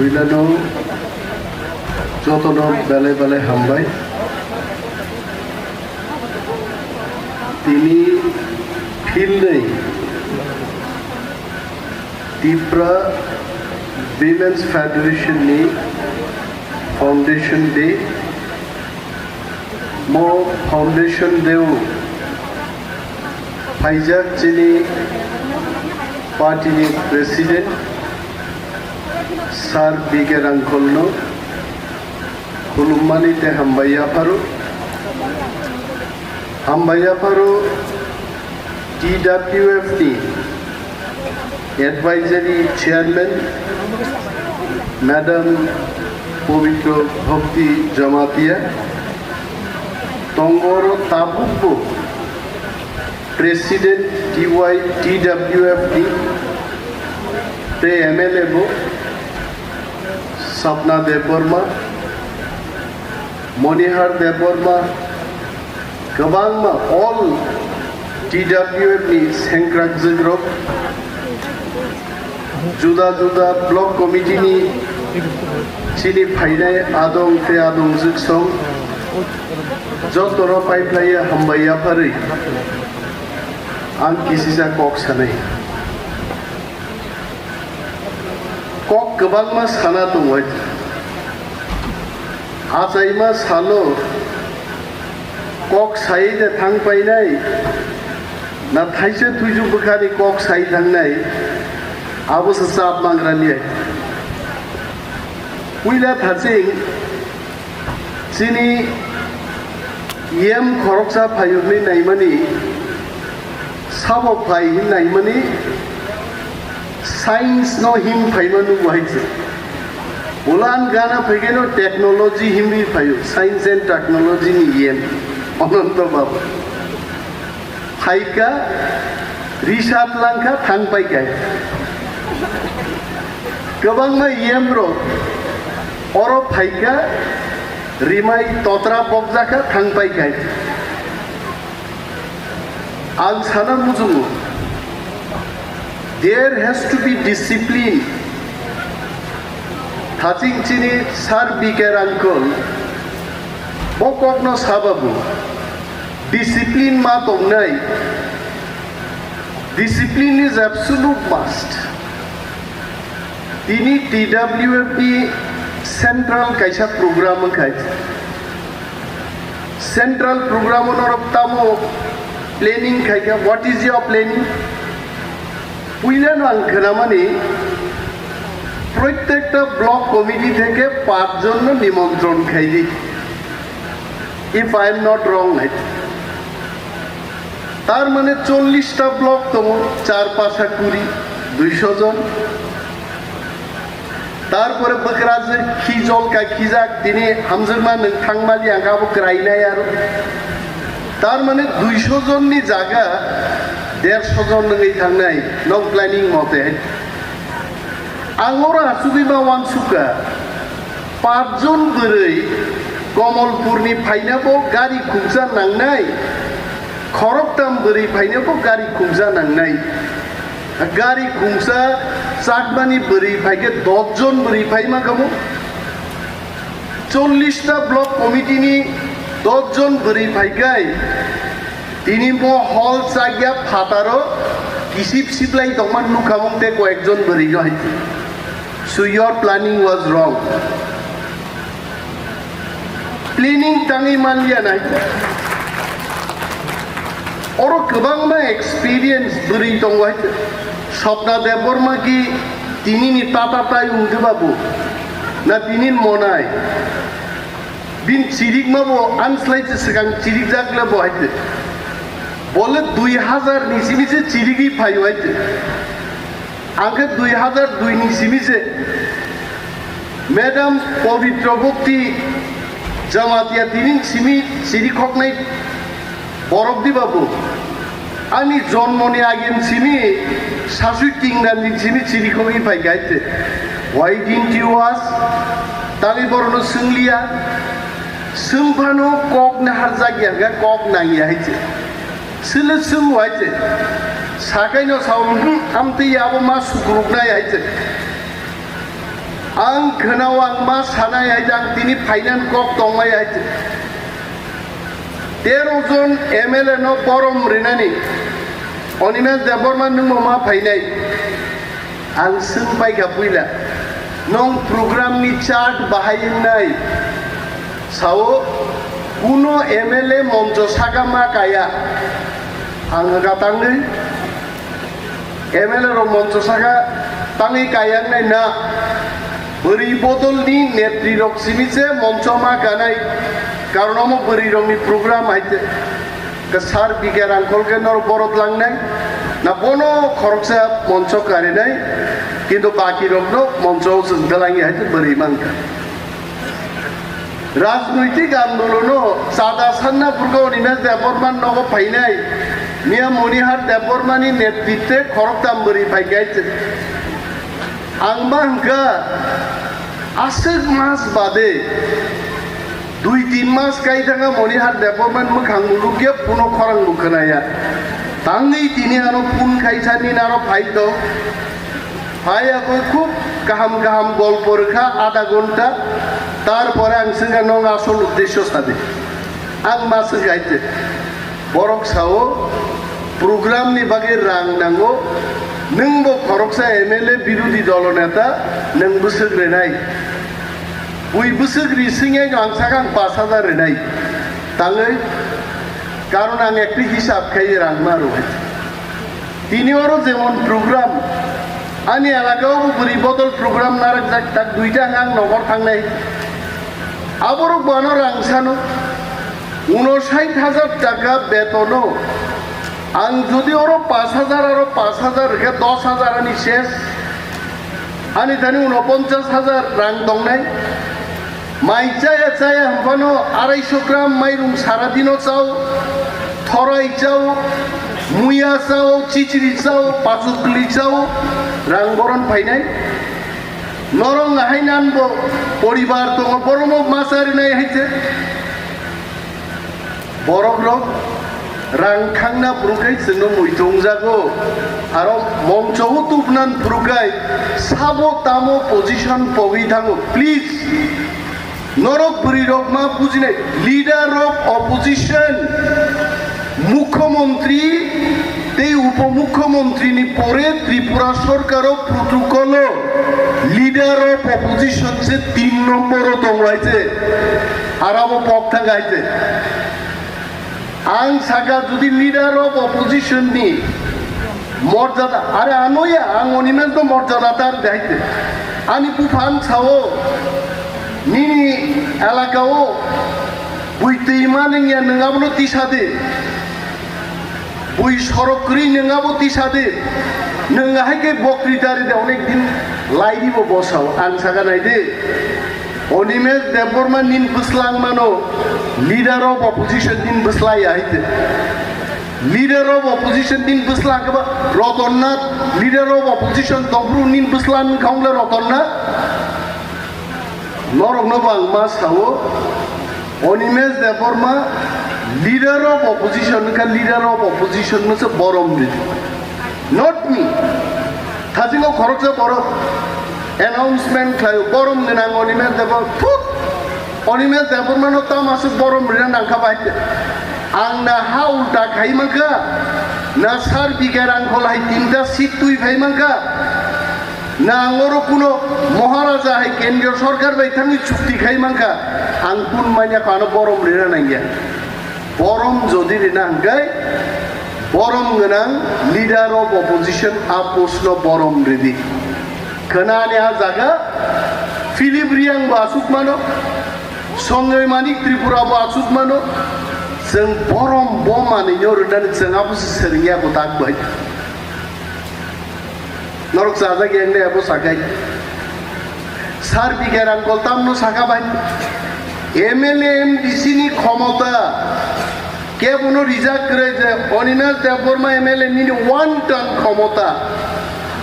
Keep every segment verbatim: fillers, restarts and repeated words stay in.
Puilano jotono belai belai hambai. Tini philnwi Tipra Women's Federation ni Foundation Day. Mo Foundation Day o phaijak chini party ni president Sir B K Rangkhol no khulummani tei hambai yapharo. Hambai yapharo T W F ni Advisory Chairman Madam Pabitra Bhakti Jamatia, tongoro tabukbo President T Y T W F ni tei M L A bo Sapna Debbarma, Monihar Debbarma, kwbangma all T W F ni sengkrakjwkrok, juda juda block committee ni chini phainai adong tei adongjwk song jotono paiphlaiya hambai yapharwi ang kisisa kok sanai. Kok kwbangma sana tongo. Achaima salo kok sai de thang painai, na thaisa thuisu bwkhani kok sai thangnai, abo se chap mangrani. Puila thaching chini yem khoroksa phayokni naimani sabo phai hin naimani science no him phaima nugo hai se. Ulan gana phaikeno technology himwi phaio, science and technology ni yem Ananto Babu. Phaika research langkha thang paikai. Kwbangma yem rok oro phaika rimai totra pokjakha thang paikai. Ang sana muchungo, there has to be discipline. Thaching chini Sir B K Rangkhol bo kokno sababu discipline ma tongnai. Discipline is absolute must. Tini T W F ni central kaisa program wngkha. Central program o norok tamo planning khaikha, what is your planning? Puila no ang khnamani, prottekta block committee theke pach jon no nimontron khaidi, if I am not wrong, hai. Tar mane chollish ta block tongo, char pasa kuri, duisho jon. Tarpore bwkrajwk khijol ka khijak, tini hamjakma nwng thangmali ang khe abo kwrainai aro. Tar mane duisho jonni jaga dersho jon nwngwi thangnai, nong planning mote. Ang oro achugwi ma uansukha, pach jon bwrwi Komolpurni phainabo gari khungsa nangnai, khoroktam bwrwi phainabo gari khungsa nangnai. Gari khungsa chakmani bwrwi phaikhe dos jon bwrwi phaima kamo. Chollish ta block committee ni dos jon bwrwi phaikai. Tini mo hall chakya phataro kisip siplai tongma nukha mung tei koyek jon bwrwi no hai. So your planning was wrong. Planning tangwi manliya nai. Oro kwbangma experience bwrwi tongo hai. Swapna Debbarma ki tini ni tata tai wngkhe babu. Na tini monai. Bin chirikma bo anslai se swkang chirikjak le bo hai. Bole dui hazar ni simi se chirigwi phaio hai. Ang khe dui hazar dui ni simi se Madam Pabitra Bhakti Jamatia tini simi siri khoknai borok di babu. Ani jonmoni age simi sasui tingdan ni simi siri khogwi phai gaite. Why didn't you ask? Tangwi borokno swngliya. Swngphano kok naharjak ya hwnkhe kok nangya hai se. Sile swng wai se. Sakaino sao, "Hmm, amtwi abo ma sukruknai," hai se. Ang khwnao ang ma sanai hai, ang tini phainani kok tongmai hai. Tero jon M L A no borom rinani Animesh Debbarma nwng ma phainai. Ang swng pai kha puila, nwng program ni chart bahai wngnai? Sao, kuno M L A moncho saka ma kaya. Ang hwnkha tangwi M L A rok moncho saka tangwi kaya wngnai na? Bwrwi bodol ni netri rok simi se moncho ma kanai. Karon omo bwrwi rok ni program hai te. Kwsar bikha rangkhol khe norok borot langnai. Na bono khoroksa moncho karinai. Kintu baki rokno moncho o chwng twlangya hai bwrwi mankha. Rajnoitik andolono chada sanna purgo Animesh Debbarma nogo phainai. Miya Monihar Debbarma ni netritwe khoroktham bwrwi phaikha hai. Ang ma hwnkha aswk mas bade dui tin mas kai thangkha Monihar Debbarma ni mwkhang bo nukya, phone o khorang bo khwnaya. Tangwi tini ano phone khaisa nini aro phai tong. Phai akoi khub kaham kaham golpo rwkha adha ghonta. Tarpore ang swngkha, nwng asol uddesyo sadi. Ang ma swngkha hai te. Borok sao, program ni bagwi rang nango, nwng bo khoroksa M L A birodhi dolo neta, nwng bwswk rinai. Bui bwswk ri swngya ang sakha ang pash hajar rinai. Tangwi, karon ang ekti hisab khai rang ma rw hai. Tini oro jemon program, ani elaka o bo bwrwi bodol program narwkjak, tak duita ang nogor thangnai. Aborok bo ano rang sano. Uno sait hajar taka betono ang jodi oro pash hajar aro pash hajar rwkhe dos hajar ani ses, ani thani uno ponchas hajar rang tongnai. Mai chaya chaya hwnphano araisho gram mairung saradino chao, thorai chao, muya chao, chichiri chao, pachukli chao, rang boron phainai. Norok hai nan bo poribar tongo, borokno ma charinai hai se. Borok rok rang thangna phuru khai chwngno muitu wngjago. Aro moncho o tubnan phuru khai sabo tamo position pogwi thango. Please, norok bwrwi rok ma bujinai. Leader of opposition, mukhyamantri tei upomukhyamantri ni pore Tripura sorkar o protocol o leader of opposition se tin nombor o tongo hai se. Arabo pok thang hai se. Ang saka jodi leader of opposition ni morjada, are anoya ang Animesh no morjada tar daite. Ani buphang sao nini elaka o bui twi ma nungya nung abono tisa de. Bui sorok kwrwi nung abo tisa de. Nung hai khe bokri dari de onek din lai di bo bosao ang saka nai de. Animesh Debbarma nin bwslang mano, leader of opposition nin bwslai ya hai te. Leader of opposition nin bwslang khe ba Ratan Nath, leader of opposition tongphuru nin bwslang kha wng le Ratan Nath. Norok no bo ang ma sao, Animesh Debbarma leader of opposition wngkha, leader of opposition no se borom ridi. Not me. Thajingo khoroksa borok announcement khlaio, borom gwnang Animesh Debbarma. Thut! Animesh Debbarma no tamo aswk borom rina nangkha bai. Ang na ha ulta khai mankha, na sar bigha rang kholai tinta seat twi phai mankha, na ang oro kuno Maharaja hai kendriyo sorkar bai thangwi chukti khai mankha, ang kun manya kha ano borom rina nangya. Borom jodi rina hwnkhe, borom gwnang leader of opposition a post no borom ridi. Khwnani a jaga Philip Riyang bo aswk mano, Sanjoy Manik Tripura bo aswk mano, chwng borom bo manwino rwnani chwng abo se swrwngya kwtak bai. Norok chajak yang de abo sakai. Sar bigha rang kol tamno saka bai. M L A M D C ni khomota kebono rijak kwrwi je Animesh Debbarma M L A nini one ton khomota.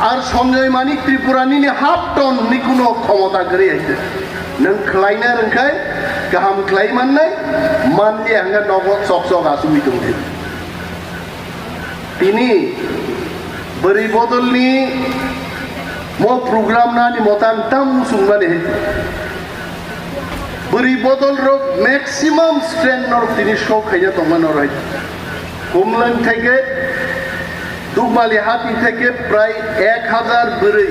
Ar Sanjoy Manik Tripura nini half ton ni kuno khomota kwrwi hai se. Nwng khlaina rwngkhai kaham khlai mannai, manliya hwnkhe nogo chok chok asugwi tongdi. Tini bwrwi bodolni Mo program nani motang tam musung mani hai. Bwrwi bodol rok maximum strength norok tini show khaina tongma norok hai. Kumlang theke Dukmali hati theke prai ek hazar bwrwi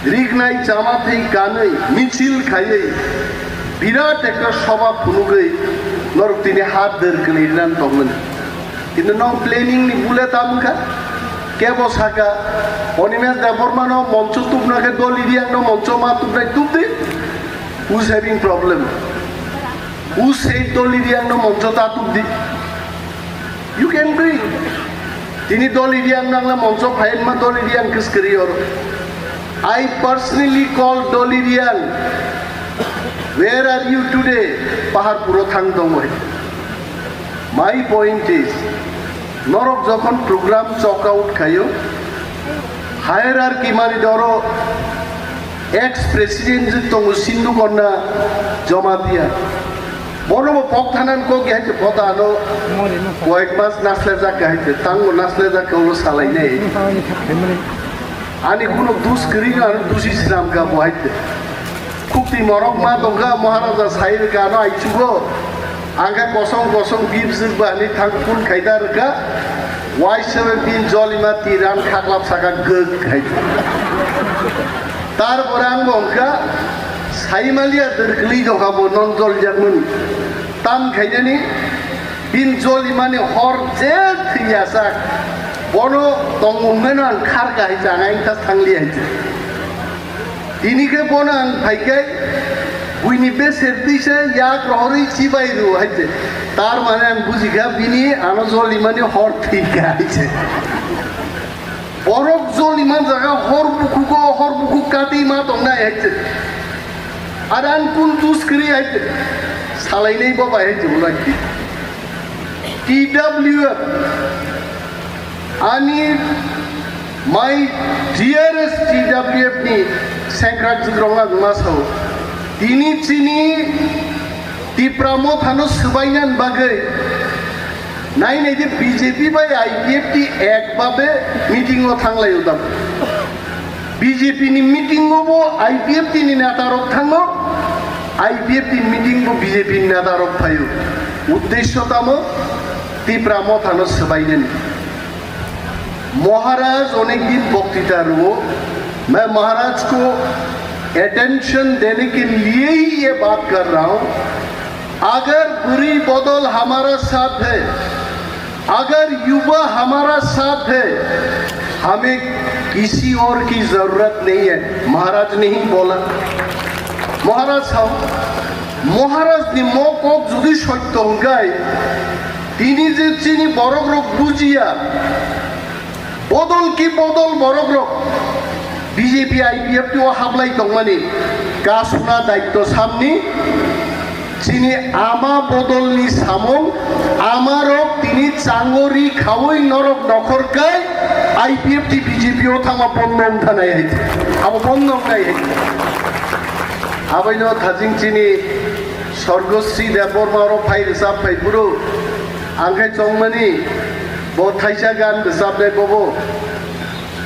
rignai chama thai kanwi michil khaiwi birat ekta soba phunugwi norok tini hat der kwlwi rinan tongmani. Kintu no planning ni bule tam wngkha. Kebo saka, Animesh Debbarma no moncho tubna khe Dolly Riang no moncho ma tubnai tubdi. Who's having problem? Who said Dolly Riang no moncho ta tubdi? You can bring. Tini Dolly Riang nangla moncho phain ma Dolly Riang kiskiri or. I personally called Dolly Riang. Where are you today? Pahar puro thang dong hai. My point is, norok jokhon program chok out khayo, hierarchy mani doro ex president je tongo Sindhu Konna Jamatia. Bono bo pok thanan kok ya je bota ano koyek mas nasle jak hai je, tango nasle jak ko salai nei. Ani kuno dus kring ano dusi sinam ka bo hai je. Kukti morok ma tongkha, Maharaja sai rwkha ano aichugo. Angkha kosong kosong bibjwk ba ni thang phun khaida rwkha. Waisabe bin jolima tiran khaklap saka gwk hai. Tar pore ang bo wngkha, saimaliya dwrkli jokha bo non jol jakmani. Tam khainani bin jolimani hor je thwiya sak. Bono tongmung meno ang kharka hai chang ang ta thangli hai. Tini khe bono ang phaikai, buini beser tisa yak rohorwi chibai rw hai se. Tar mane ang bujikha bini ano jolimani hor thwikha hai se. Borok joliman jaga hor bukhugo, hor bukhuk kati ma tongnai hai se. Ar ang kun dus kwrwi hai se. Salainai bo bai hai se ulai. T W F. Ani my dearest T W F ni sengkrak jikrok ang ma sao. Tini chini Tipra mothano swbainani bagwi nai nai je B J P bai I P F T ek babe meeting o thanglai udam. B J P ni meeting o bo I P F T ni neta rok thango, I P F T ni meeting bo B J P ni neta rok phaio. Uddesho tamo Tipra mothano swbainani. महाराज अनेक दिन वक्तृता रुओ, मैं महाराज को अटेंशन देने के लिए ही ये बात कर रहा हूं। अगर बुरी बदल हमारा साथ है, अगर युवा हमारा साथ है, हमें किसी और की जरूरत नहीं है। महाराज ने ही बोला। महाराज साहब, महाराज ni mo kok jodi sotto hwnkhe, tini je chini borok rok bujiya, bodol ki bodol borok rok B J P I P F T o hablai tongmani kasuna daitto samni chini ama bodolni samung amarok tini changori khaui norok nokhor kai I P F T B J P o thangma bondo wngthanai hai abo bondo wngnai hai. Abaino thajing chini Sorgosri Debbarma oro phai rwchap phai phuru ang khai chongmani bo thaisa gan rwchapnai bobo.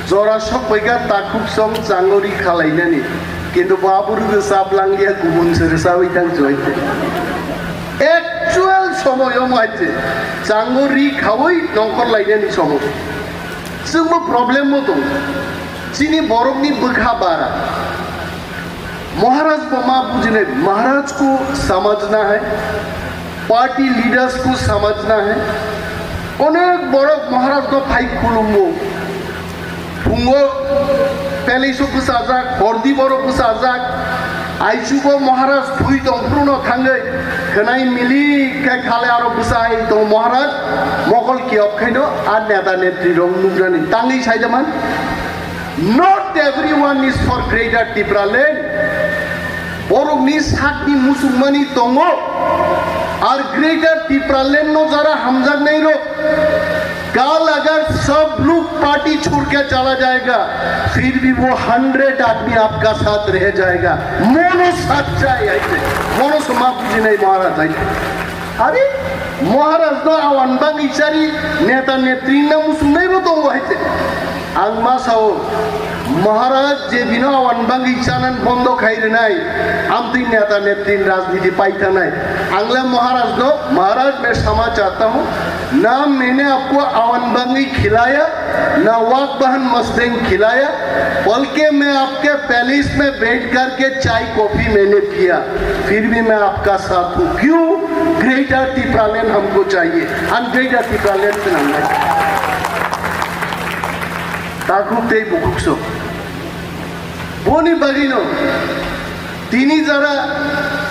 Jora sokbaikha takhuk song changori khalainani. Kintu bo aborok rwchap langya, kubun se rwchawi thang choi. Actual somoy omo hai se. Changori khawi nongkhor lainani somoy. Chwngbo problem bo tongo. Chini borokni bwkha bara. महाराज को माँ बुझने, महाराज को समझना है, party leaders को समझना है। अनेक बड़क महाराज को फाइक खुलुमो। फुंगो पेलिसो बसाजाक, हरदी बड़ो बसाजाक, आइसुबो महाराज थुई दंफ्रुनो थांगै, खनाई मिली के खाले आरो बसाई तो महाराज, मोगल की अबखैनो, आ नेता नेत्री रंग नुग्रानी, तांगी साइजमान। Not everyone is for greater Tipraland. Borokni sakni musukmani tongo. Ar greater Tipraland no jara hamjaknai rok. Kal agar sab log party chhod ke chala jayega, fir bhi wo hundred aadmi aapka saath reh jayega. Mono sachchai aise. Mono se maaf ji nahi Maharaj aise. Are, Maharaj no awan bang ichari neta netri na musungnai bo tongo hai se. Ang ma sao, Maharaj je bino awan bangwi chanan bondo khai rwnai, amtwi neta netri rajniti pai thanai. Ang le Maharaj no, Maharaj main samajh chahta hoon, na maine aapko awan bangwi khilaya, na wak bahan masteng khilaya, balki main aapke palace mein baith karke chai coffee maine piya, phir bhi main aapka saath hoon. Kyun? Greater Tipraland humko chahiye, and Greater Tipraland se nang nai. Takhuk tei bukhuk so. Boni bagwino tini jara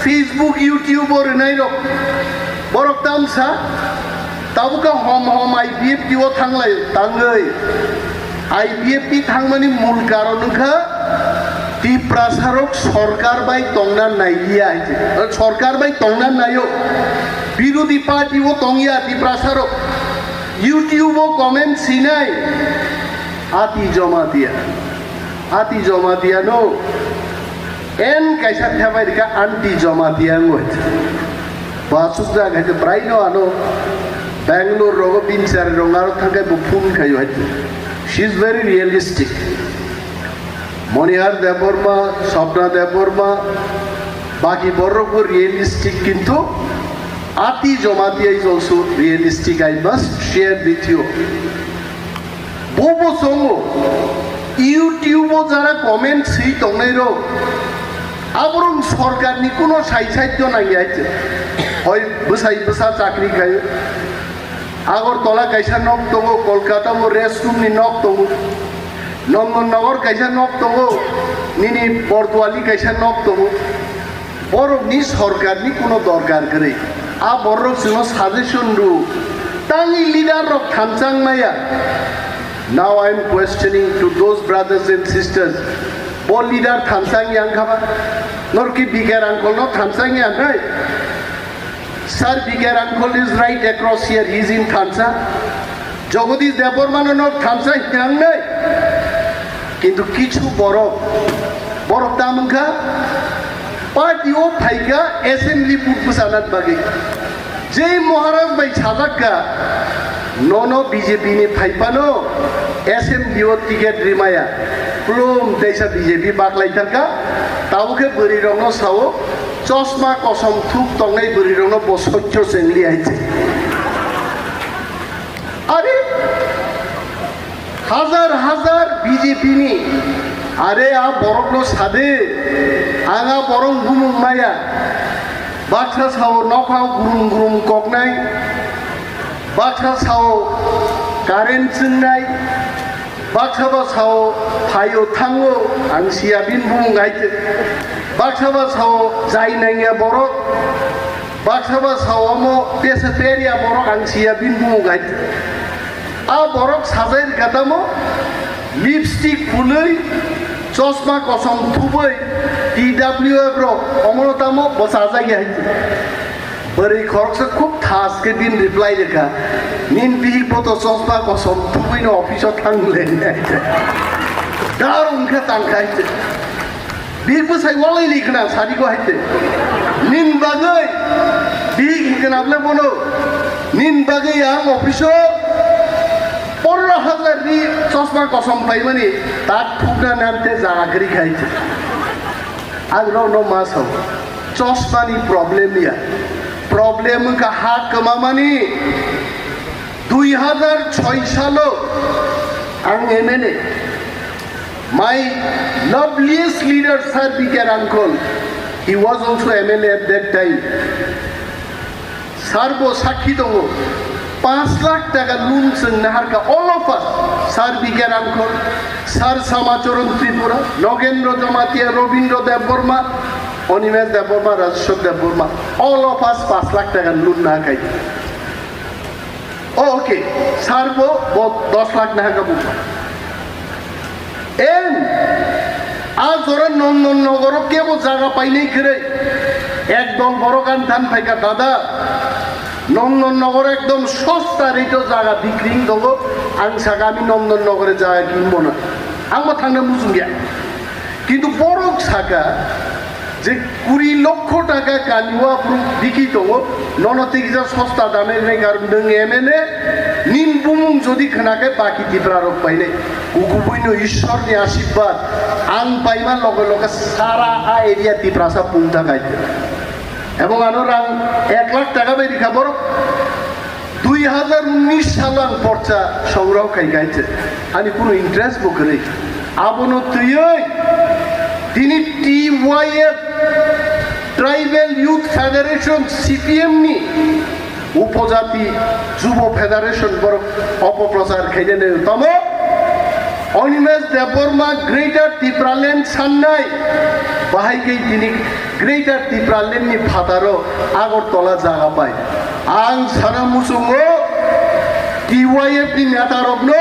Facebook, YouTube o rwnai rok, borok tamsa tabukha hom hom I P F T o thanglai tangwi. I P F T thangmani mul karon wngkha Tiprasa rok sorkar bai tongna nailiya hai, sorkar bai tongna naio, birodhi party o tongya Tiprasa rok. YouTube o comment sinai, ati joma diya. Ati joma diya no. En kaisa thebai rika anti joma diya ngoi. Ba sukja kaisa brai no ano Bangalore rogo bin sari rong aro thangkai bo phone khayo hai. She is very realistic. Monihar Debbarma, Swapna Debbarma, baki borok bo realistic kintu Ati Jamatia is also realistic. I must share with you. Bobo songo YouTube o jara comment swi tongnai rok, aborok sorkar ni kuno sai sai to nang ya che. Hoi bwsai bwsa chakri khai. Agartala kaisa nok tongo, Kolkata o restroom ni nok tongo, Nandannagar kaisa nok tongo, nini Bordwali kaisa nok tongo. Borokni sorkarni kuno dorkar kwrwi. A borok chwngno suggestion rw. Tangwi leader rok thansa wng maya. Now I am questioning to those brothers and sisters. Bo leader thansa wng yang kha ba? Norki Bikar uncle no thansa wng yang hai? Sir Bikar uncle is right across here. He is in thansa. Jagadish Debbarma no nok thansa hinang nai. Kintu kichu borok, borok tam wngkha, party o phaikha assembly vote bwchana bagwi. Jei Maharaj bai sajakka, nono B J P ni phaiphano assembly o ticket rimaya. Plum teisa B J P baklai thangkha, tabukhe bwrwi rokno sao, chosma kosom thuk tongnai bwrwi rokno bo sotyo chengli hai se. Are, hajar hajar B J P ni, are a borok no sade, ang a borok bumung maya, baksa sao nokha gurum gurum koknai, baksa sao current chingnai, baksa ba sao phaio thango, ang siya bin bumung hai, baksa ba sao jai nangya borok, baksa ba sao mo pesa peria borok, ang siya bin bumung hai. A borok sajai rwkha tamo, lipstick phulwi, chosma kosom thubwi, T W F rok omono tamo bwchajak ya hai. Bwrwi khoroksa khub thas khe bini reply rwkha, "Nini bihik bo to chosma kosom thubwino office o thang le." Dar wngkha tangkha hai. Bihik bwsai walai ni khna sadi ko haite. Nin bagwi bihik hikna ble bono. Nin bagwi ang office o pondro hajar ni chosma kosom paimani tak thukna nante jaga gri khai. Ang rok no ma sao. Chosma ni problem ya. Problem ka ha kama mani. Dui hajar choi salo ang M L A. My loveliest leader, Sir B K Rangkhol, he was also M L A at that time. Sir bo sakhi tongo, panch lakh taka loan chwng naharkha, all of us, Sir B K Rangkhol, Sir Samacharan Tripura, Nogendra Jamatia, Robindra Debbarma, Animesh Debbarma, Rajeshwar Debbarma, all of us panch lakh taka loan naharkha. Oh, okay. Sir bo, bo dos lakh naha ka buka. En, a jora Nandan Nagar o kebo jaga painai kwrwi. Ekdol borok ang than phaikha, "Dada, Nandan Nagar ekdom sosta rate o jaga bikri wng tongo." Ang saka, "Ami Nandan Nagar o jaga kinbo na." Ang bo thangna muchung ya. Kintu borok saka, Je kuri lokho taka kaniwa bru biki tongo, nono tikja sosta dame rene kar nung M N A, nin bumung jodi khna khe baki Tipra rok painai. Ukubui no Ishwar ni ashirbad, ang paima loge loge sara a area Tiprasa pungta kai. Ebong ano rang ek lakh taka bai rikha borok. Dui hazar unnish salo ang porcha songroho khai kaiche. Ani kunu interest bo kwrwi. Abono twiwi tini T Y F, Tribal Youth Federation, C P M ni upojati jubo federation borok opoprochar khainani tamo. Animesh Debbarma Greater Tipraland sannai bahai khe tini Greater Tipraland ni phataro Agartala jaga pai. Ang sana muchungo T Y F ni neta rokno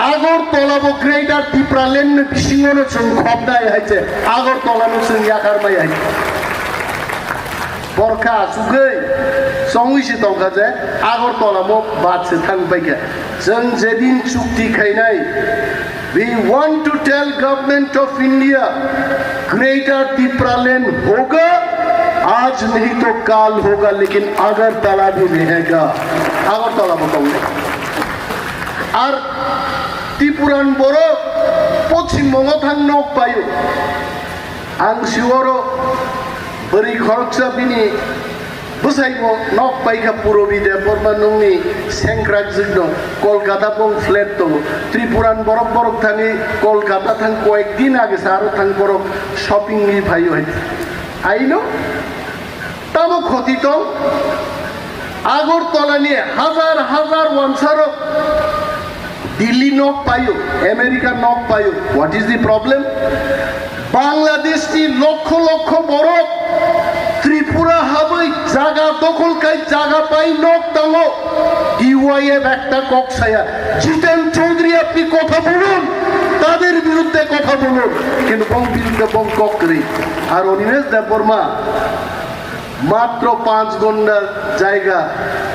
Agartala bo Greater Tipraland ni bisingo no chwng khobnai hai se Agartala no chwng yakar mai hai. Borkha asugwi chongwi se tongkha je Agartala mo bad se thang paikha. Chwng jedin chukti khainai, we want to tell Government of India, Greater Tipraland hoga, aaj nahi to kal hoga, lekin Agartala bhi rahega. Agartala bo tongnai. Ar Tipuran borok Poschim Bongo thang nok paio. Ang sioro bwrwi khoroksa bini bwsai bo nok paikha Purabi Debbarma nungni sengkrak jwkno Kolkata bong flat tongo. Tripuran borok borok thangwi Kolkata thang koyek din age sa aro thang borok shopping ni phaio hai. Aino tamo khoti tong Agartala ni hazar hazar wansarok Delhi nok paio, America nok paio. What is the problem? Bangladesh ni lokho lokho borok Tripura habwi jaga dokhol kai jaga pai nok tango. T Y F ekta kok saya. Jiten Chaudhary apni kotha bolun, tader biruddhe kotha bolun. Kintu bong biruddhe bong kok kwrwi. Ar Animesh Debbarma Matro panch gonda jaiga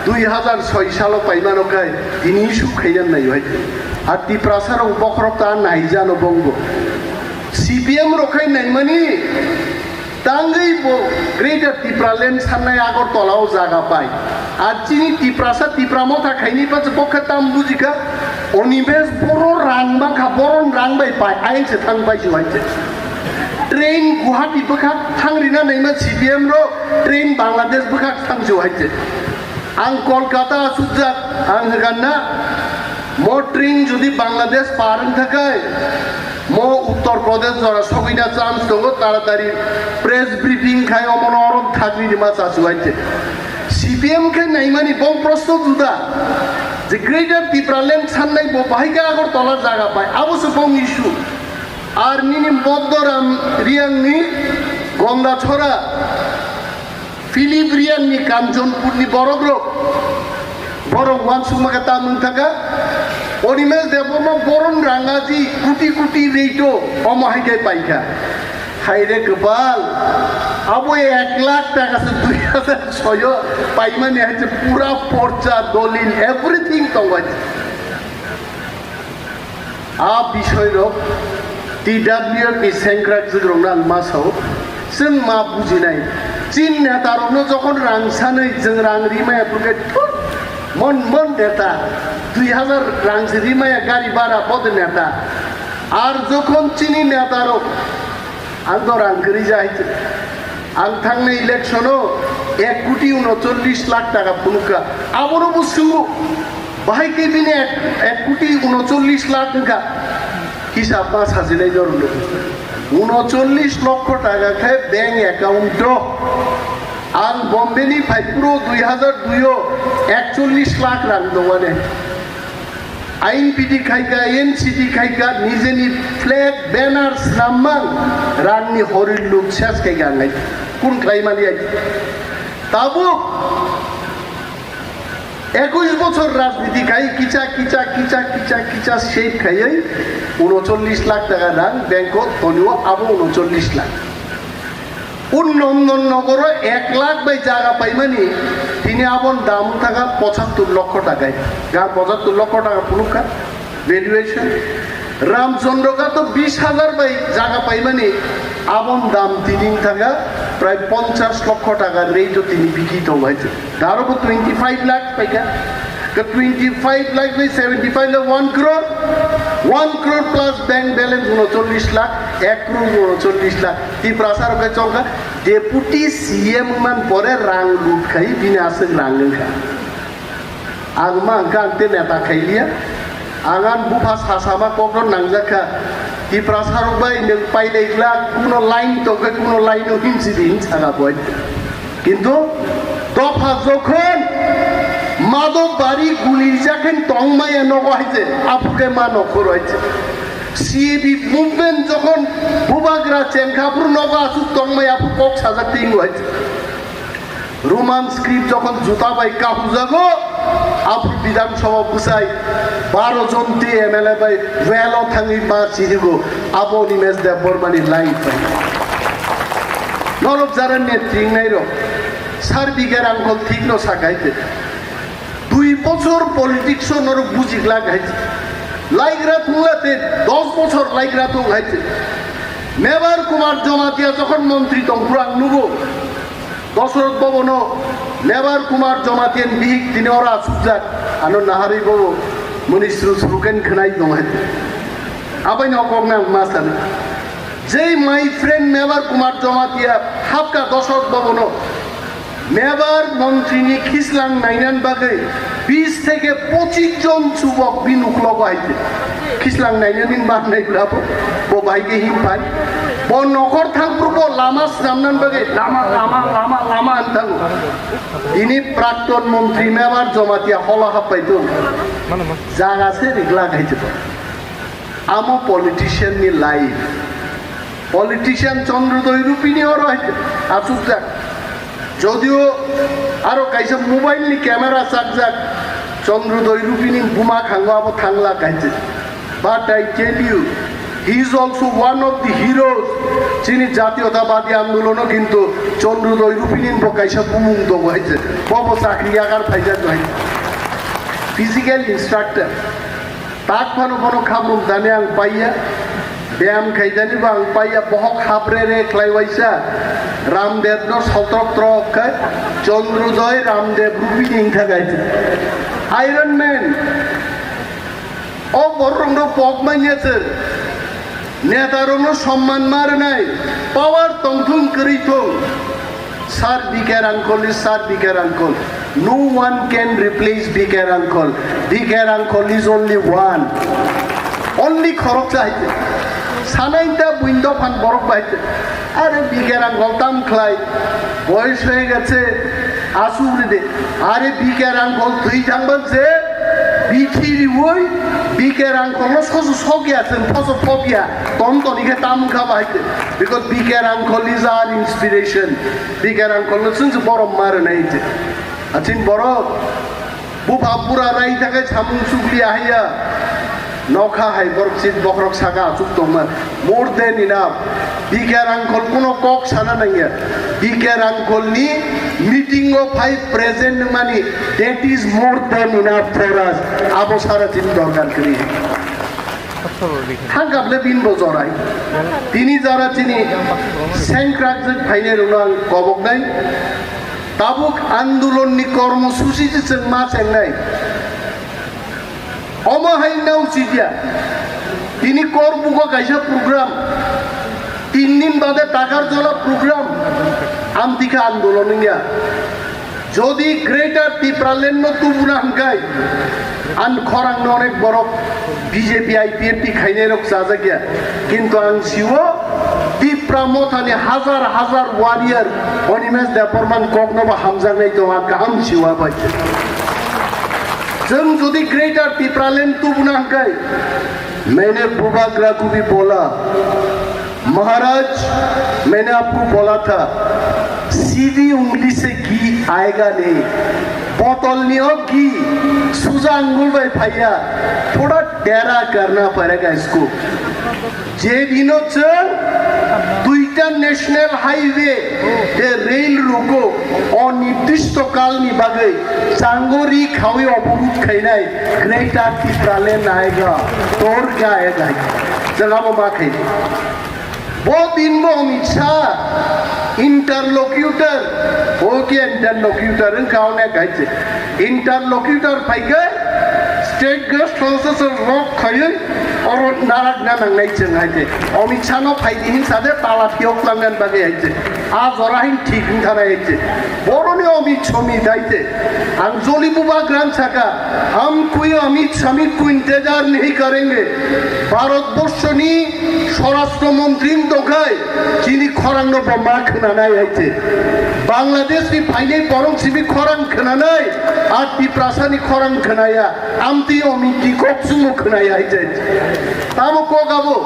dui hazar soi salo paimano khai tini issue khaiya nai hai. Ar Tiprasa rok bokhorok ta naijano bongbo. C P M rok khai naimani tangwi bo Greater Tipraland sannai Agartala o jaga pai. Ar chini Tiprasa Tipra motha khaini pa bokha tam bujikha. Animesh boro rang bangkha, boron rang bai pai, ain se thang pai se hai se. Train Guwahati bwkhak thang rina naima C P M ro, train Bangladesh bwkhak thang se hai se. Ang Kolkata asukjak, ang hwkha na, mo train jodi Bangladesh par wng thakai, mo Uttar Pradesh jora sogwina chance tongo, taratari press briefing khai omono orom thagri rima chasu hai se. C P M khe naimani bong prosto juda. Je Greater Tipraland sannai bo bahai khe Agartala jaga pai, abo se bong issue. Ar nini Moddoram Riyang ni Gondachora, Philip Riyang ni Kanchanpur ni borok rok, borok wansukma khe ta mung thaka. Animesh Debbarma boron rangaji kuti kuti reito omo hai khe paikha. Haire kwpal, abo ek lakh taka se dui hazar soyo paimani hai se pura porcha, dolil, everything tongo. A bisoi rok T W F ni sengkrak jwk rok nang ma sao, chwng ma bujinai. Chin neta rok no jokhon rang sanwi chwng rang rimaya phurkhe thut, mon mon neta dui hazar rang se rimaya gari bara bod neta. Ar jokhon chini neta rok Ang to rang kwrwi jai. Ang thangnai election-o ek koti unochollish lakh taka phunukha. Abono bo swngo, bahai khe bini ek, ek koti unochollish lakh wngkha. Hisab ma sajinai jorno. Unochollish lokho taka khe bank account-o. Ang Bombay-ni phai phuru dui hazar dui-o ekchollish lakh rang dongane. Ain piti khaika, N C T khaika, nijeni flag, banner, snamma, rangni horir luk ses khaika angai. Kun khlai mali ai? Tabuk ekush bochor rajniti khai, kicha, kicha, kicha, kicha, kicha, shape khaiwi, unochollish lakh taka rang, bank-o tonio abo unochollish lakh. Unnondon nogoro ek lakh bai jaga paimani, tini abon dam thaka pochattor lokho taka. Ga pochattor lokho taka phunukha valuation. Ramchandra ga to bish hajar bai jaga paimani, Abon dam tini wng thangkha prai ponchash lokho taka rate o tini bikri tongo hai se. Daro bo twenty five lakh paikha. Ka twenty five lakh bai seventy five lakh one crore. One crore plus bank balance uno chollish lakh, ek crore uno chollish lakh. Tiprasa rok khe chongkha deputy C M man pore rang lut khai bini aswk rang wngkha. Ang ma hwnkha ang te neta khailiya. Ang ani bupha sasama kokno nangjakha. Tiprasa rok bai nwng pailai glak, kuno line tongkhe kuno line o himsi di hinsaka boi. Kintu dopha jokhon Madhobari gulijakhen tongmaya nogo haise, aphukhe ma nokhor haise. C A D movement jokhon bubagra chengkha, aphuru nogo asuk tongmaya, aphuru kok sajak tingo haise. Roman script jokhon juta bai kahujago, aphuru Bidhan Sabha bwsai baro jon twi M L A bai well o thangwi ma chirigo, abo Animesh Debbarma ni life bai. Norok jara netri wngnai rok, sar bigha rangkhol thik no sakai te. Dui bochor politics o norok buji glak hai. Laikra thungla te dos bochor laikra thung hai. Mebar Kumar Jamatia jokhon montri tongphuru ang nugo. Dosoroth Bhabono Mebar Kumar Jamatiani bihik tini oro achukjak. Ano naharwi bo muni sru sru khe khwnai tong hai. Abai no kok nang ma sani. Jei my friend Mebar Kumar Jamatia hapka Dosoroth Bhabono Mebar montrini khislang nainan bagwi bis theke pochis jon chubok bini uklogo hai se. Khislang nainani manai bwlabo bo bai khe him phai. Bo nokhor thangphuru bo lama swnamnan bagwi lama, lama, lama, lama wng thango. Tini prakton montri Mebar Jamatia holo happai tong. Jaga se rigla khai se. Amo politician ni life. Politician Chandrodaya Rupini oro hai achukjak. Jodio aro kaisa mobile ni camera chakjak, Chandrodaya Rupini buma khango abo thangla kaisa. But I tell you, he is also one of the heroes. Chini jatiyotwbadi andolono kintu Chandrodaya Rupini bo kaisa bumung tongo hai se. Bobo chakri yagar phaijak hai. Physical instructor. Tak phano bono khamrumdani ang paiya, beyam khaidani bo ang paiya, bohok habrere khlai waisa, Ramdev no sotrok trok khe, Chandrodaya Ramdev Rupini wngkha kaitor. Iron Man, o borok rok no pok manya se, neta rok no somman ma rwnai, power tongthung kwrwi thung. Sir B K Rangkhol is Sir B K Rangkhol. No one can replace B K Rangkhol. B K Rangkhol is only one. Only khoroksa hai. Sanai ta buindo phan borok bai. Are B K Rangkhol tam khlai. Boyos hoye geche. Asuk ride. Are B K Rangkhol thwi thangban se. Bithi riwoi. B K Rangkhol no soso sokya sen. Poso phobya. Ton toni khe tam kha bai. Because B K Rangkhol is our inspiration. B K Rangkhol no chwng se borom ma rwnai je. Achin borok bupha pura rai thakai samung sukli ahya. Nokha hai borok chit bokhorok saka achuk tongma. More than enough. B K Rangkhol kuno kok sana nangya. B K Rangkhol ni meeting o phai present mani, that is more than enough for us. Abo sara chini dorkar kwrwi. Thangkable bin bo jorai. Tini jara chini sengkrak jwk phainai rwno ang koboknai. Tabuk andolon ni kormo susi je chwng ma chengnai. Omo hai nau chijia. Tini kor bugo kaisa program. Tin din bade takar jola program. Amtikha andolon wngya. Jodi Greater Tipraland no tubuna hwnkhe, an khorang no onek borok B J P I P F T khainai rok chajakya. Kintu ang siwo Tipra Mothani hazar hazar warrior Animesh Debbarman kok no bo hamjaknai tongo, kaham siwa bai. Chwng jodi Greater Tipraland tubuna hwnkhe, maine bubagra kubi bola. महाराज, मैंने आपको बोला था, सीधी उंगली से घी आएगा नहीं। बोतल नहीं हो घी, सूजा अंगुल भाई भैया, थोड़ा डेरा करना पड़ेगा इसको। যে দিন হচ্ছে দুইটা ন্যাশনাল হাইওয়ে তে রেল রুকো অনির্দিষ্ট কালনি বাগে চাঙ্গরি খাওয়ে অবরোধ খাইনাই গ্রেটার টিপ্রাল্যান্ড আয়েগা, তোর কে আয়েগা। জনাবো মা খাই। Bo din bo Amit Shah interlocutor, o ke interlocutor wngkha, onek hai se. Interlocutor phai khe state guest house o se rok khaiwi oro narak na nangnai chwng hai se. Amit Shah no phai di hin sa de tala phiyok langna bagwi hai se. A jora hin thik wngkha nai hai se. Boroni Amit Shah mi hai se. Ang joli bubagra saka, "Hum koi Amit Shah ko intezar nahi karenge." Bharatborshoni Swarashtra Montri wng tongkhai, chini khorang no bo ma khwnanai hai se. Bangladesh ni phainai borok simi khorang khwnanai, a Tiprasa ni khorang khwnaya, amtwi Amit ni kok sumo khwnaya hai se. Tamo kok abo,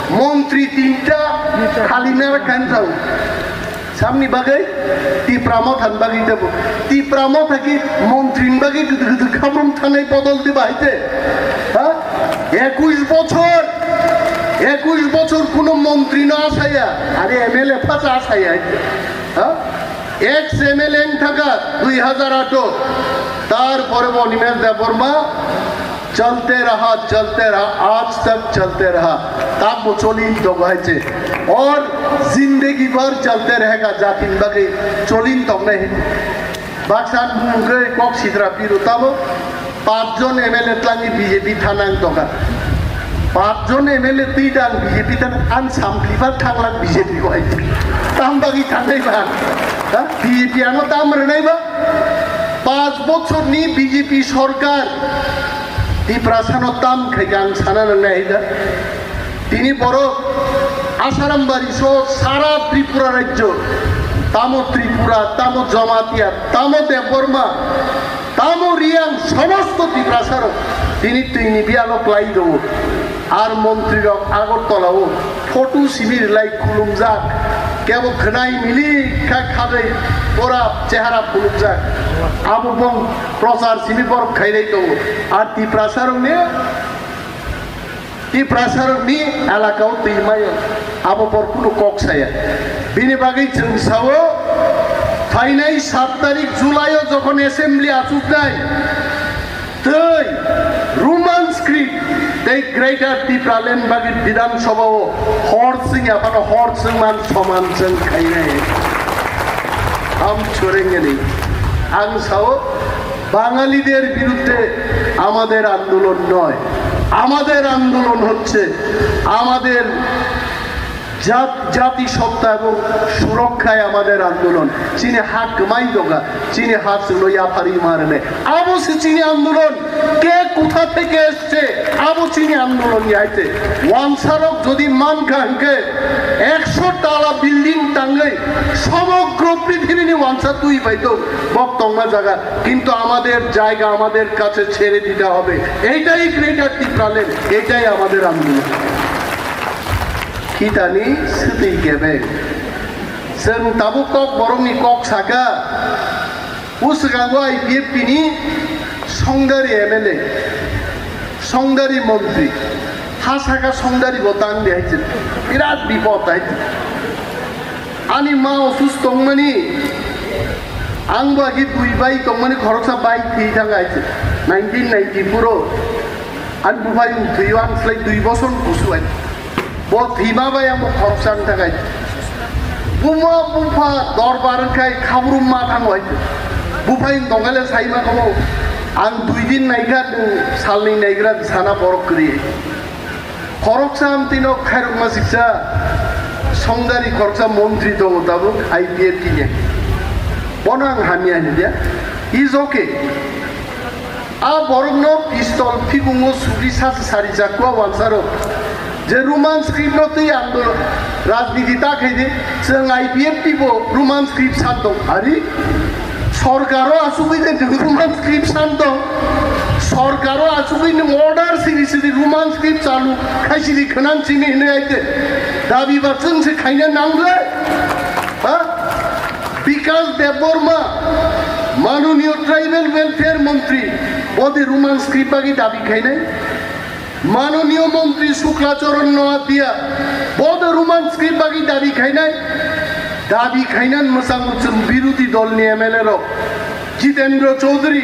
montri tinta khali nara kan thau. Samni bagwi Tipra Motha ni bagwi tebo. Tipra Motha ki montri ni bagwi gdw gdw khabrum thanai bodol diba hai se. Ha? Ekush bochor, ekush bochor kuno montri no asaya, are M L A phacha asaya hai se. Ha? Ex M L A wng thaka dui hazar ato, tarpore bo Animesh Debbarma, "Chalte raha, chalte raha, aaj tak chalte raha." Tamo cholin tongo hai se. Or zindagi bhar chalte rahega, jati ni bagwi cholin tongnai hai se. Baksa mungkhe kok sidra piru tamo. Pachjon M L A tlangi B J P thanang tongkha. Pachjon M L A twi dang B J P than an samplibar thanglak B J P ko ai. Tam bagi thangnai ba? Ha? B J P ano tam rwnai ba? Pach bochor ni B J P sorkar Tiprasa no tam khai ang sana nangnai da. Tini borok Asaram bari so sara Tripura rajyo, tamo Tripura, tamo Jamatia, tamo Debbarma, tamo Riang, somosto Tiprasarok tini twini biyalo klai tongo. Ar montrirok Agartala o photo simi rwlai khulumjak, kebo khwnai mili kha khadai pora chehara phulukjak. Abo bong prochar simi borok khailai tongo. Ar Tiprasarokni Tiprasarokni elakao twi mayo, abo bor kunu kok saya. Bini bagwi chwng sao, phainai sat tarik July o jokhon assembly achuknai, tei Roman script tei Greater Tipraland bagwi Bidhan Sabha o hor chwngya phano hor chwngman soman chwng khainai. Ham chorengani. Ang sao, বাঙালিদের বিরুদ্ধে আমাদের আন্দোলন নয়, আমাদের আন্দোলন হচ্ছে আমাদের জাত, জাতিসত্তা এবং সুরক্ষায় আমাদের আন্দোলন। Chini ha kwmai doga, chini ha chwngno yapharwi ma rwnai. Abo se chini আন্দোলন. Ke kotha theke এসেছে, abo chini আন্দোলন ni hai se. Wansarok jodi mankha hwnkhe ekso tala building tangwi সমগ্র পৃথিবীni wansa twi pai tong, bok tongma jaga. কিন্তু আমাদের জায়গা আমাদের কাছে ছেড়ে দিতে হবে, এইটাই গ্রেটার টিপ্রাল্যান্ড, এইটাই আমাদের আন্দোলন। Khitani swtwi kebeng. Chwng tabuk kok borokni kok saka, o swkango I P F T ni Songdari M L A, Songdari montri, ha saka Songdari bo tang di hai se, birat bipod hai se. Ani ma osusto wngmani, ang bo agi dui bai tongmani, khoroksa bai thwi thang hai se. Nineteen ninety-four o ani buphai wng thwio, ang slai dui bosor kusu hai. Bo thwima bai ang bo khoroksa wng thang hai. Buma bupha dorbar wngkhai khabrum ma thango hai. Buphai wng tongkha le saima kamo, ang dui din naikha, nwng salni naigra sana borok kwrwi. Khoroksa amtwino khairokma siksa Songdari khoroksa montri tongo tabuk I P F T ni. Bono ang hamya hini dia. Is okay. A borokno pistol phikungo sugwi sasa sari jakwa wansaro. Je Roman script no twi ang do rajniti ta khaidi, chwng I P F T bo Roman script san tong. Ari? Sorkaro achugwi de Roman script san tong. Sorkaro achugwi nwng order siri siri Roman script chalu khai siri khwnan simi hinwi aite. Dabi ba chwng se khaina nangre. Ha? Bikash Debbarma, Manoniyo Tribal Welfare Montri, bodi Roman script bagi dabi khainai. Manoniyo Montri Shukla Charan Noatia, bodo Roman script bagi dabi khainai, dabi khainan mwchang mwchwng birodhi dolni M L A rok, Jitendra Chaudhary,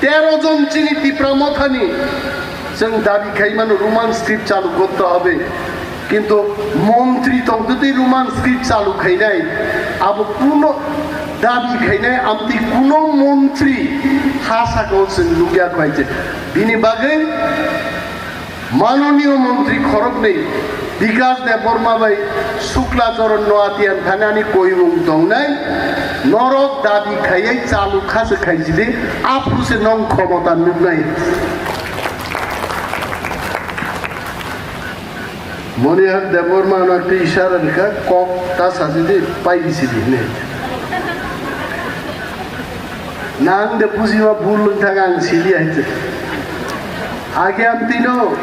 tero jon chini Tipra Mothani, chwng dabi khaimano Roman script chalu korte hobe. Kintu montri tongtwi twi Roman script chalu khainai, abo kuno dabi khainai, amtwi kuno montri ha sakao chwng nukya khainai. Bini bagwi manoniyo montri khoroknwi Bikas Debbarma bai Shukla Charan Noatia thanani koimung tongnai, norok dabi khaiwi chalu khase khaisidi, aphuru se nong khomota nuknai. Monihar Debbarma no twi isara rikha, kok ta sasi di, pai bisi di hwnwi. Nang de bujima bul wng thang ang sili hai se. Age amtwi no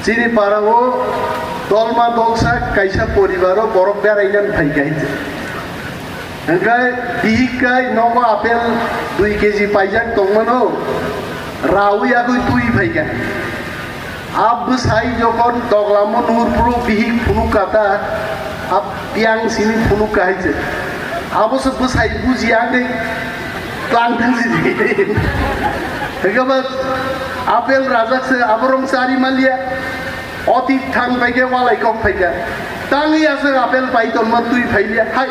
chini para o dolma dolsa kaisa poribar o borok berai nan phai kha hai se. Hwnkhe bihik kai nogo apple dui kg paijak tongmano, rawi agwi twi phaikha. A bwsai jokon doglamo nurphuru bihik phunuk kata, a piang simi phunuk kahai se. Abo se bwsai buji agwi tlang thang sidi. Hwnkhe ba apple rajak se aborong chari manliya. Oti thang phaikhe walai kok phaikha. Tangwi aswk apple pai tonma twi phailiya. Hai,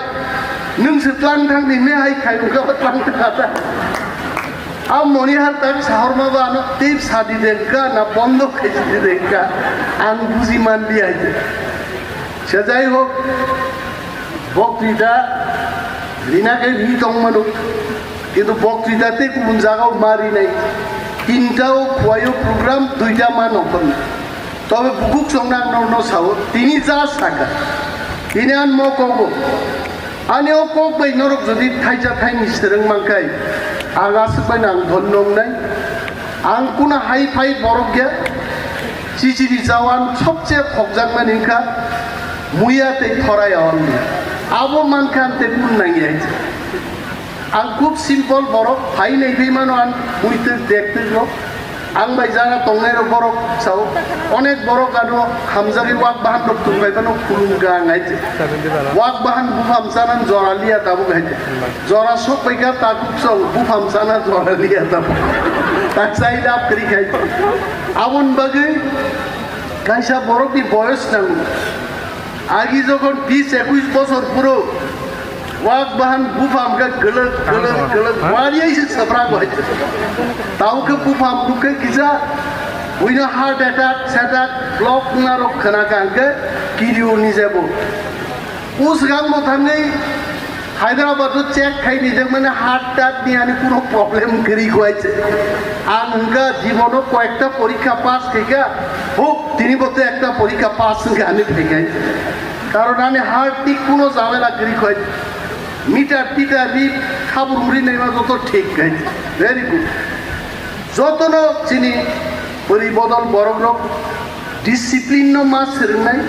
nwng se tlang thang di me hai khai wngkha ba tlang thang ata. A Monihar tak sahorma ba ano tip sadi dengka na bondo khaisi dengka. Ang buji manliya hai. Se jai hok, boktwita rina khe ri tongmano. Kintu boktwita tei kubun jagao ma rinai. Tinta o khuaio program, duita ma nongkhorni. Tobe bukhuk chongna ang norokno sao, tini ja saka, tini ang mo kogo. Ani o kok bai norok jodi thaisa thaini swrwng mankhai, ang aswk bai ang dhonno wngnai. Ang kuna hai phai borok ya, chichiri jawan sobse khokjakmani wngkha, muya tei thorai on. Abo mankha ang tei kun nangya. Ang khub simple borok, phai nai phai mano ang buitwk dektwk rok. Ang bai jara tongnai rok borok sao, onek borok ano hamjagwi wak bahan rok tungbai phano khulum kha ang hai se. Wak bahan bupham chana jora liya tabuk hai se. Jora sok bai kha takhuk song bupham chana jora liya tabuk. Tak chai lab kri khai se. Aboni bagwi kaisa borokni boyos nango. Agi jokhon bis ekuis bosor phuru wak bahan bupham khe gwlwk, gwlwk, gwlwk, wariyaise swprak bai. Tamo khe bupham nukhe kisa, buino heart attack, setak, block wngna rok khna kha hwnkhe kiriu ni jebo. Usgang bo thangwi Hyderabad o check khai nijak mane heart tat ni ani kuno problem kwrwi kho hai se. Ang hwnkha jibono koyekta porikha pass khaikha, huk tini bo to ekta porikha pass wngkha ani phaikhai. Karon ani heart ni kuno jamela kwrwi kho hai. Meter titar ri khabur uri naima joto thik khai. Very good. Jotono chini pori bodol borok rok discipline no ma swrwngnai,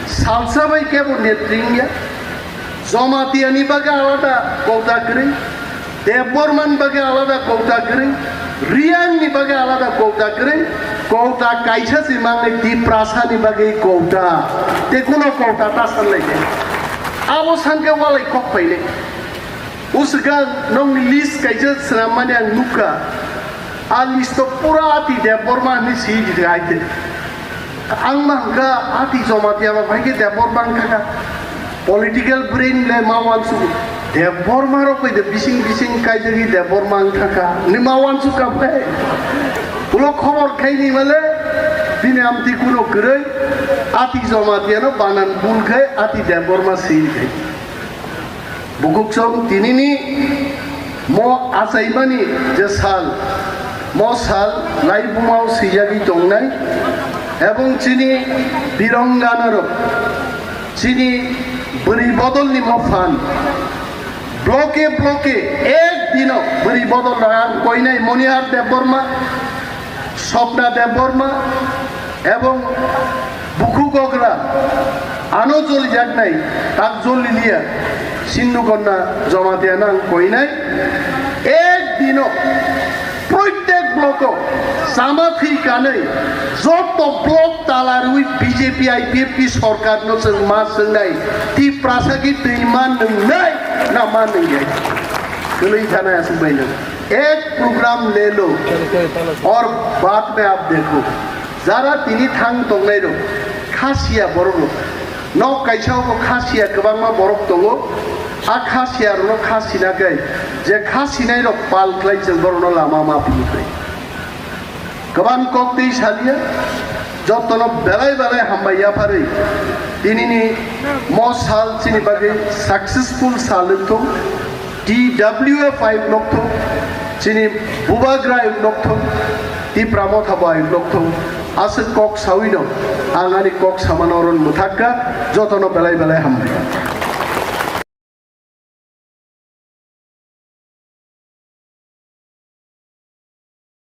salsa bai kebo netring ya. Jamatia ni bagwi alada kota kwrwi, Debbarma ni bagwi alada kota kwrwi, Reang ni bagwi alada kota kwrwi, kota kaisa se manwi Tiprasa ni bagwi kota, te kuno kota ta sanlai de. Abo sanke walai kok phaile. Uswkang nokni list kaisa swnammani ang nukha. A list o pura ati Debbarma hinwi swi rijak hai te. Ang ma hwnkha ati Jamatia ba phai khe Debbarma wngkha kha. Political brain le ma uansuk. Debbarma rok bai de bising bising kaijagwi Debbarma wngkha kha. Ni ma uansuk kha phai. Ulo khobor khai ni male bini amtwi kuno kwrwi ati Jamatia no banan bul khai ati Debbarma swi khai. Bukhuk chwng tinini mo achaimani je sal, mo sal laibumao swijagwi tongnai, ebong chini birongganarok, chini bwrwi bodolni mo phan, bloke bloke ek dino bwrwi bodol rang koinai Monihar Debbarma, Swapna Debbarma ebong Bukhuk Okra ano jolijaknai, tak joliliya, Sindhu Kanya Jamatia nang koinai. Ek dino proitek bloko sama thwi kanwi joto blok talarwi B J P I P F T sorkar no chwng ma swngnai, Tiprasa ki twi ma nwngnai na ma nwngnai? Kwlwi thanai aswk bai nang. Ek program le lo aur baad mein aap dekho. Jara tini thang tongnai rok, Khasiya borok rok. Nok kaisa o bo khasiya kwbangma borok tongo. A khasiya rok no khasina khe je khasinai rok pal khlai chwng borok no lama ma philwi phai. Kwbang kok tei salia, jotono belai belai hambai yapharwi. Tinini mo sal chini bagwi successful sal wngthung, T W F ayuk nokthung, chini bubagra ayuk nokthung, Tipra Motha bo ayuk nokthung. Aswk kok sawi no, ang ani kok samano oron mwthakka, jotono belai belai hambai.